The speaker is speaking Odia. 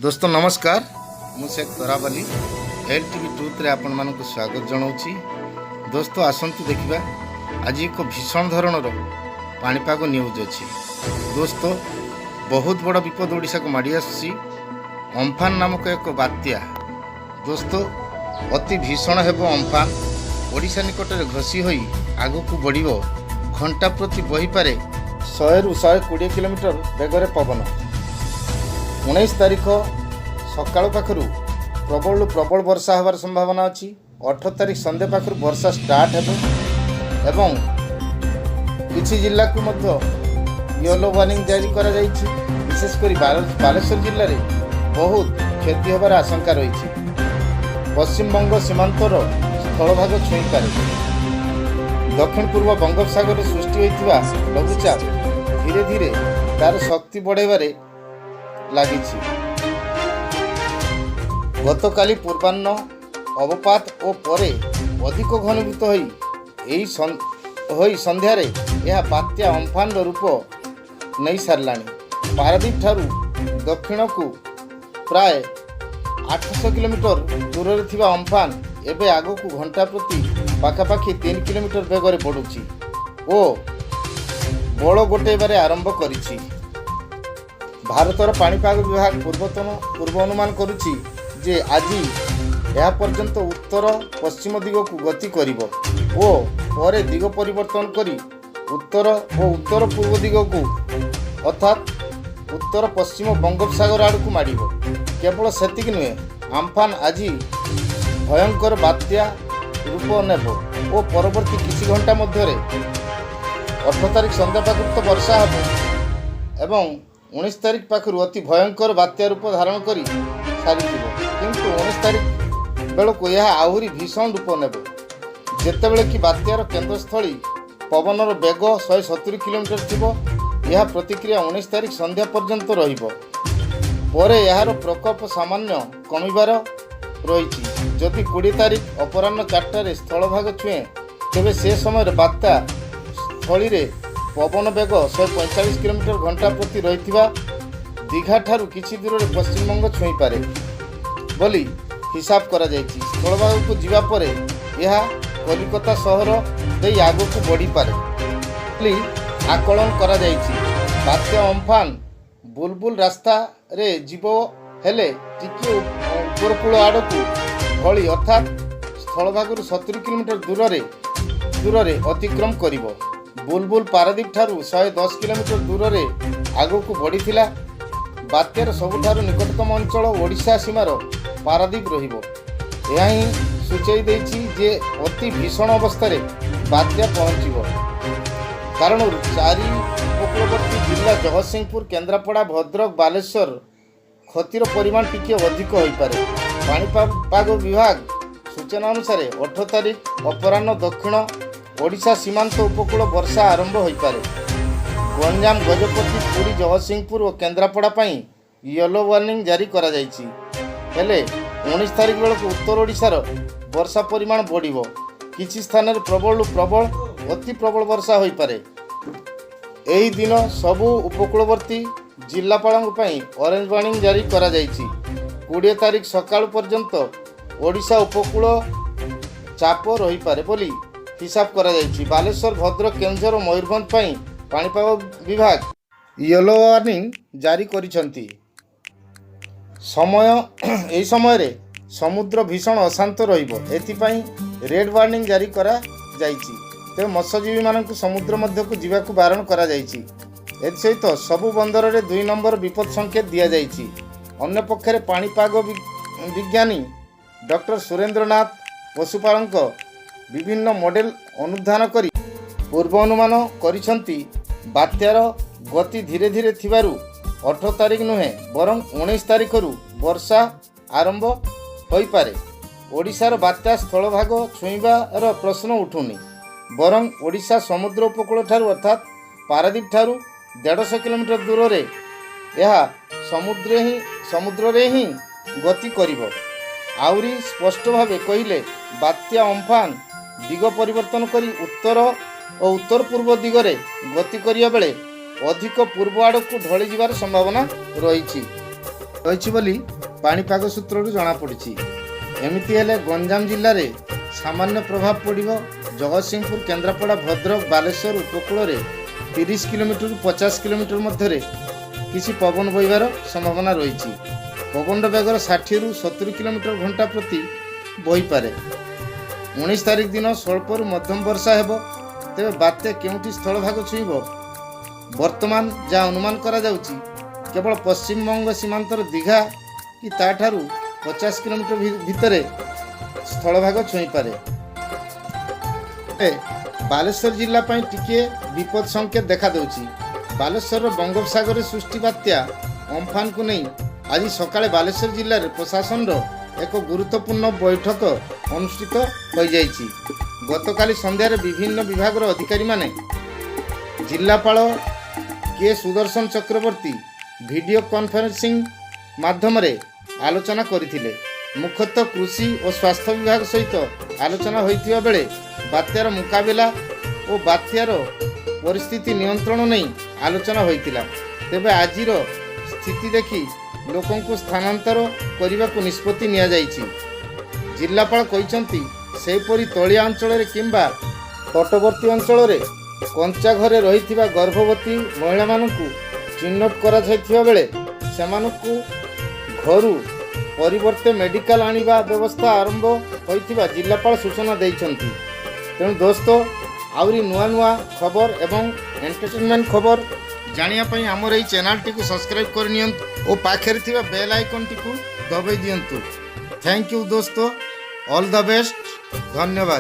ଦୋସ୍ତ, ନମସ୍କାର। ମୁଁ ଶେଖ ତରାବଲି, ଏଲ୍ ଟିଭି ଟ୍ରୁଥରେ ଆପଣମାନଙ୍କୁ ସ୍ୱାଗତ ଜଣାଉଛି। ଦୋସ୍ତ, ଆସନ୍ତୁ ଦେଖିବା, ଆଜି ଏକ ଭୀଷଣ ଧରଣର ପାଣିପାଗ ନ୍ୟୁଜ୍ ଅଛି। ଦୋସ୍ତ, ବହୁତ ବଡ଼ ବିପଦ ଓଡ଼ିଶାକୁ ମାଡ଼ି ଆସୁଛି, ଅମ୍ଫାନ ନାମକ ଏକ ବାତ୍ୟା। ଦୋସ୍ତ, ଅତି ଭୀଷଣ ହେବ ଅମ୍ଫାନ। ଓଡ଼ିଶା ନିକଟରେ ଘଷି ହୋଇ ଆଗକୁ ବଢ଼ିବ। ଘଣ୍ଟା ପ୍ରତି ବହିପାରେ 100ରୁ 120 କିଲୋମିଟର ବେଗରେ ପବନ। 19 ତାରିଖ ସକାଳ ପାଖରୁ ପ୍ରବଳରୁ ପ୍ରବଳ ବର୍ଷା ହେବାର ସମ୍ଭାବନା ଅଛି। 18 ତାରିଖ ସନ୍ଧ୍ୟା ପାଖରୁ ବର୍ଷା ଷ୍ଟାର୍ଟ ହେବ ଏବଂ କିଛି ଜିଲ୍ଲାକୁ ମଧ୍ୟ ୟେଲୋ ୱାର୍ଣ୍ଣିଂ ଜାରି କରାଯାଇଛି। ବିଶେଷ କରି ବାଲେଶ୍ୱର ଜିଲ୍ଲାରେ ବହୁତ କ୍ଷତି ହେବାର ଆଶଙ୍କା ରହିଛି। ପଶ୍ଚିମବଙ୍ଗ ସୀମାନ୍ତର ସ୍ଥଳଭାଗ ଛୁଇଁପାରେ। ଦକ୍ଷିଣ ପୂର୍ବ ବଙ୍ଗୋପସାଗରରେ ସୃଷ୍ଟି ହୋଇଥିବା ଲଘୁଚାପ ଧୀରେ ଧୀରେ ତାର ଶକ୍ତି ବଢ଼ାଇବାରେ ଲାଗିଛି। ଗତକାଲି ପୂର୍ବାହ୍ନ ଅବପାତ ଓ ପରେ ଅଧିକ ଘନୀଭୂତ ହୋଇ ଏହି ହୋଇ ସନ୍ଧ୍ୟାରେ ଏହା ବାତ୍ୟା ଅମ୍ଫାନର ରୂପ ନେଇସାରିଲାଣି। ପାରାଦ୍ୱୀପ ଠାରୁ ଦକ୍ଷିଣକୁ ପ୍ରାୟ 800 କିଲୋମିଟର ଦୂରରେ ଥିବା ଅମ୍ଫାନ ଏବେ ଆଗକୁ ଘଣ୍ଟା ପ୍ରତି ପାଖାପାଖି 3 କିଲୋମିଟର ବେଗରେ ବଢ଼ୁଛି ଓ ବଳ ଗୋଟେଇବାରେ ଆରମ୍ଭ କରିଛି। ଭାରତର ପାଣିପାଗ ବିଭାଗ ପୂର୍ବ ଅନୁମାନ କରୁଛି ଯେ ଆଜି ଏହା ପର୍ଯ୍ୟନ୍ତ ଉତ୍ତର ପଶ୍ଚିମ ଦିଗକୁ ଗତି କରିବ ଓ ପରେ ଦିଗ ପରିବର୍ତ୍ତନ କରି ଉତ୍ତର ଓ ଉତ୍ତର ପୂର୍ବ ଦିଗକୁ, ଅର୍ଥାତ୍ ଉତ୍ତର ପଶ୍ଚିମ ବଙ୍ଗୋପସାଗର ଆଡ଼କୁ ମାଡ଼ିବ। କେବଳ ସେତିକି ନୁହେଁ, ଆମ୍ଫାନ ଆଜି ଭୟଙ୍କର ବାତ୍ୟା ରୂପ ନେବ ଓ ପରବର୍ତ୍ତୀ କିଛି ଘଣ୍ଟା ମଧ୍ୟରେ 18 ତାରିଖ ସନ୍ଧ୍ୟା ପାଖରୁ ତ ବର୍ଷା ହେବ ଏବଂ 19 ତାରିଖ ପାଖରୁ ଅତି ଭୟଙ୍କର ବାତ୍ୟା ରୂପ ଧାରଣ କରି ସାରିଥିବ। କିନ୍ତୁ 19 ତାରିଖ ବେଳକୁ ଏହା ଆହୁରି ଭୀଷଣ ରୂପ ନେବ, ଯେତେବେଳେ କି ବାତ୍ୟାର କେନ୍ଦ୍ରସ୍ଥଳୀ ପବନର ବେଗ 170 କିଲୋମିଟର ଥିବ। ଏହା ପ୍ରତିକ୍ରିୟା 19 ତାରିଖ ସନ୍ଧ୍ୟା ପର୍ଯ୍ୟନ୍ତ ରହିବ। ପରେ ଏହାର ପ୍ରକୋପ ସାମାନ୍ୟ କମିବାର ରହିଛି। ଯଦି 20 ତାରିଖ ଅପରାହ୍ନ 4ଟାରେ ସ୍ଥଳଭାଗ ଛୁଏଁ, ତେବେ ସେ ସମୟରେ ବାତ୍ୟା ସ୍ଥଳୀରେ ପବନ ବେଗ 145 କିଲୋମିଟର ଘଣ୍ଟା ପ୍ରତି ରହିଥିବା ଦୀଘାଠାରୁ କିଛି ଦୂରରେ ପଶ୍ଚିମବଙ୍ଗ ଛୁଇଁପାରେ ବୋଲି ହିସାବ କରାଯାଇଛି। ସ୍ଥଳଭାଗକୁ ଯିବା ପରେ ଏହା କଲିକତା ସହର ଦେଇ ଆଗକୁ ବଢ଼ିପାରେ ବୋଲି ଆକଳନ କରାଯାଇଛି। ବାତ୍ୟା ଅମ୍ଫାନ ବୁଲବୁଲ ରାସ୍ତାରେ ଯିବ, ହେଲେ ଟିକିଏ ଉପରକୂଳ ଆଡ଼କୁ ଢଳି, ଅର୍ଥାତ୍ ସ୍ଥଳଭାଗରୁ 70 କିଲୋମିଟର ଦୂରରେ ଦୂରରେ ଅତିକ୍ରମ କରିବ। ବୁଲବୁଲ ପାରାଦ୍ୱୀପ ଠାରୁ 110 କିଲୋମିଟର ଦୂରରେ ଆଗକୁ ବଢ଼ିଥିଲା। ବାତ୍ୟାର ସବୁଠାରୁ ନିକଟତମ ଅଞ୍ଚଳ ଓଡ଼ିଶା ସୀମାର ପାରାଦ୍ୱୀପ ରହିବ। ଏହା ହିଁ ସୂଚାଇ ଦେଇଛି ଯେ ଅତି ଭୀଷଣ ଅବସ୍ଥାରେ ବାତ୍ୟା ପହଞ୍ଚିବ। କାରଣରୁ ଚାରି ଉପକୂଳବର୍ତ୍ତୀ ଜିଲ୍ଲା ଜଗତସିଂହପୁର, କେନ୍ଦ୍ରାପଡ଼ା, ଭଦ୍ରକ, ବାଲେଶ୍ୱର କ୍ଷତିର ପରିମାଣ ଟିକିଏ ଅଧିକ ହୋଇପାରେ। ପାଣିପାଗ ବିଭାଗ ସୂଚନା ଅନୁସାରେ 18 ତାରିଖ ଅପରାହ୍ନ ଦକ୍ଷିଣ ଓଡ଼ିଶା ସୀମାନ୍ତ ଉପକୂଳ ବର୍ଷା ଆରମ୍ଭ ହୋଇପାରେ। ଗଞ୍ଜାମ, ଗଜପତି, ପୁରୀ, ଜଗତସିଂହପୁର ଓ କେନ୍ଦ୍ରାପଡ଼ା ପାଇଁ ୟେଲୋ ୱାର୍ଣ୍ଣିଂ ଜାରି କରାଯାଇଛି। ହେଲେ 19 ତାରିଖ ବେଳକୁ ଉତ୍ତର ଓଡ଼ିଶାର ବର୍ଷା ପରିମାଣ ବଢ଼ିବ। କିଛି ସ୍ଥାନରେ ପ୍ରବଳରୁ ପ୍ରବଳ, ଅତି ପ୍ରବଳ ବର୍ଷା ହୋଇପାରେ। ଏହି ଦିନ ସବୁ ଉପକୂଳବର୍ତ୍ତୀ ଜିଲ୍ଲାପାଳଙ୍କ ପାଇଁ ଅରେଞ୍ଜ ୱାର୍ଣ୍ଣିଂ ଜାରି କରାଯାଇଛି। 20 ତାରିଖ ସକାଳୁ ପର୍ଯ୍ୟନ୍ତ ଓଡ଼ିଶା ଉପକୂଳ ଚାପ ରହିପାରେ ବୋଲି ହିସାବ କରାଯାଇଛି। ବାଲେଶ୍ୱର, ଭଦ୍ରକ, କେନ୍ଦୁଝର ଓ ମୟୂରଭଞ୍ଜ ପାଇଁ ପାଣିପାଗ ବିଭାଗ ୟେଲୋ ୱାର୍ଣ୍ଣିଂ ଜାରି କରିଛନ୍ତି। ଏହି ସମୟରେ ସମୁଦ୍ର ଭୀଷଣ ଅଶାନ୍ତ ରହିବ। ଏଥିପାଇଁ ରେଡ୍ ୱାର୍ଣ୍ଣିଂ ଜାରି କରାଯାଇଛି। ତେବେ ମତ୍ସ୍ୟଜୀବୀମାନଙ୍କୁ ସମୁଦ୍ର ମଧ୍ୟକୁ ଯିବାକୁ ବାରଣ କରାଯାଇଛି। ଏଥିସହିତ ସବୁ ବନ୍ଦରରେ 2 ନମ୍ବର ବିପଦ ସଂକେତ ଦିଆଯାଇଛି। ଅନ୍ୟପକ୍ଷରେ ପାଣିପାଗ ବିଜ୍ଞାନୀ ଡକ୍ଟର ସୁରେନ୍ଦ୍ରନାଥ ପଶୁପାଳକ ବିଭିନ୍ନ ମଡେଲ ଅନୁଧ୍ୟାନ କରି ପୂର୍ବ ଅନୁମାନ କରିଛନ୍ତି, ବାତ୍ୟାର ଗତି ଧୀରେ ଧୀରେ ଥିବାରୁ 18 ତାରିଖ ନୁହେଁ, ବରଂ 19 ତାରିଖରୁ ବର୍ଷା ଆରମ୍ଭ ହୋଇପାରେ। ଓଡ଼ିଶାର ବାତ୍ୟା ସ୍ଥଳଭାଗ ଛୁଇଁବାର ପ୍ରଶ୍ନ ଉଠୁନି, ବରଂ ଓଡ଼ିଶା ସମୁଦ୍ର ଉପକୂଳ ଠାରୁ, ଅର୍ଥାତ୍ ପାରାଦ୍ୱୀପ ଠାରୁ 150 କିଲୋମିଟର ଦୂରରେ ଏହା ସମୁଦ୍ରରେ ହିଁ ଗତି କରିବ। ଆହୁରି ସ୍ପଷ୍ଟ ଭାବେ କହିଲେ, ବାତ୍ୟା ଅମ୍ଫାନ ଦିଗ ପରିବର୍ତ୍ତନ କରି ଉତ୍ତର ଓ ଉତ୍ତର ପୂର୍ବ ଦିଗରେ ଗତି କରିବା ବେଳେ ଅଧିକ ପୂର୍ବ ଆଡ଼କୁ ଢଳିଯିବାର ସମ୍ଭାବନା ରହିଛି। ରହିଛି ବୋଲି ପାଣିପାଗ ସୂତ୍ରରୁ ଜଣାପଡ଼ିଛି। ଏମିତି ହେଲେ ଗଞ୍ଜାମ ଜିଲ୍ଲାରେ ସାମାନ୍ୟ ପ୍ରଭାବ ପଡ଼ିବ। ଜଗତସିଂହପୁର, କେନ୍ଦ୍ରାପଡ଼ା, ଭଦ୍ରକ, ବାଲେଶ୍ୱର ଉପକୂଳରେ 30 କିଲୋମିଟରରୁ 50 କିଲୋମିଟର ମଧ୍ୟରେ କିଛି ପବନ ବହିବାର ସମ୍ଭାବନା ରହିଛି। ପବନର ବେଗର 60ରୁ 70 କିଲୋମିଟର ଘଣ୍ଟା ପ୍ରତି ବହିପାରେ। 19 ତାରିଖ ଦିନ ସ୍ୱଳ୍ପରୁ ମଧ୍ୟମ ବର୍ଷା ହେବ। ତେବେ ବାତ୍ୟା କେଉଁଠି ସ୍ଥଳଭାଗ ଛୁଇଁବ, ବର୍ତ୍ତମାନ ଯାହା ଅନୁମାନ କରାଯାଉଛି, କେବଳ ପଶ୍ଚିମବଙ୍ଗ ସୀମାନ୍ତର ଦୀଘା କି ତାଠାରୁ 50 କିଲୋମିଟର ଭିତରେ ସ୍ଥଳଭାଗ ଛୁଇଁପାରେ। ବାଲେଶ୍ୱର ଜିଲ୍ଲା ପାଇଁ ଟିକିଏ ବିପଦ ସଂକେତ ଦେଖାଦେଉଛି। ବାଲେଶ୍ୱରର ବଙ୍ଗୋପସାଗରରେ ସୃଷ୍ଟି ବାତ୍ୟା ଅମ୍ଫାନକୁ ନେଇ ଆଜି ସକାଳେ ବାଲେଶ୍ୱର ଜିଲ୍ଲାରେ ପ୍ରଶାସନର ଏକ ଗୁରୁତ୍ୱପୂର୍ଣ୍ଣ ବୈଠକ ଅନୁଷ୍ଠିତ ହୋଇଯାଇଛି। ଗତକାଲି ସନ୍ଧ୍ୟାରେ ବିଭିନ୍ନ ବିଭାଗର ଅଧିକାରୀମାନେ ଜିଲ୍ଲାପାଳ କେ ସୁଦର୍ଶନ ଚକ୍ରବର୍ତ୍ତୀ ଭିଡ଼ିଓ କନଫରେନ୍ସିଂ ମାଧ୍ୟମରେ ଆଲୋଚନା କରିଥିଲେ। ମୁଖ୍ୟତଃ କୃଷି ଓ ସ୍ୱାସ୍ଥ୍ୟ ବିଭାଗ ସହିତ ଆଲୋଚନା ହୋଇଥିବା ବେଳେ ବାତ୍ୟାର ମୁକାବିଲା ଓ ବାତ୍ୟାର ପରିସ୍ଥିତି ନିୟନ୍ତ୍ରଣ ନେଇ ଆଲୋଚନା ହୋଇଥିଲା। ତେବେ ଆଜିର ସ୍ଥିତି ଦେଖି ଲୋକଙ୍କୁ ସ୍ଥାନାନ୍ତର କରିବାକୁ ନିଷ୍ପତ୍ତି ନିଆଯାଇଛି, ଜିଲ୍ଲାପାଳ କହିଛନ୍ତି। ସେହିପରି ତଳିଆ ଅଞ୍ଚଳରେ କିମ୍ବା ତଟବର୍ତ୍ତୀ ଅଞ୍ଚଳରେ କଞ୍ଚା ଘରେ ରହିଥିବା ଗର୍ଭବତୀ ମହିଳାମାନଙ୍କୁ ଚିହ୍ନଟ କରାଯାଇଥିବା ବେଳେ ସେମାନଙ୍କୁ ଘରୁ ପରିବର୍ତ୍ତେ ମେଡ଼ିକାଲ ଆଣିବା ବ୍ୟବସ୍ଥା ଆରମ୍ଭ ହୋଇଥିବା ଜିଲ୍ଲାପାଳ ସୂଚନା ଦେଇଛନ୍ତି। ତେଣୁ ଦୋସ୍ତ, ଆହୁରି ନୂଆ ନୂଆ ଖବର ଏବଂ ଏଣ୍ଟରଟେନମେଣ୍ଟ ଖବର ଜାଣିବା ପାଇଁ ଆମର ଏହି ଚ୍ୟାନେଲଟିକୁ ସବସ୍କ୍ରାଇବ୍ କରିନିଅନ୍ତୁ ଓ ପାଖରେ ଥିବା ବେଲ୍ ଆଇକନ୍ଟିକୁ ଦବାଇ ଦିଅନ୍ତୁ। Thank you ଦୋସ୍ତ, ଅଲ୍ the best, ଧନ୍ୟବାଦ।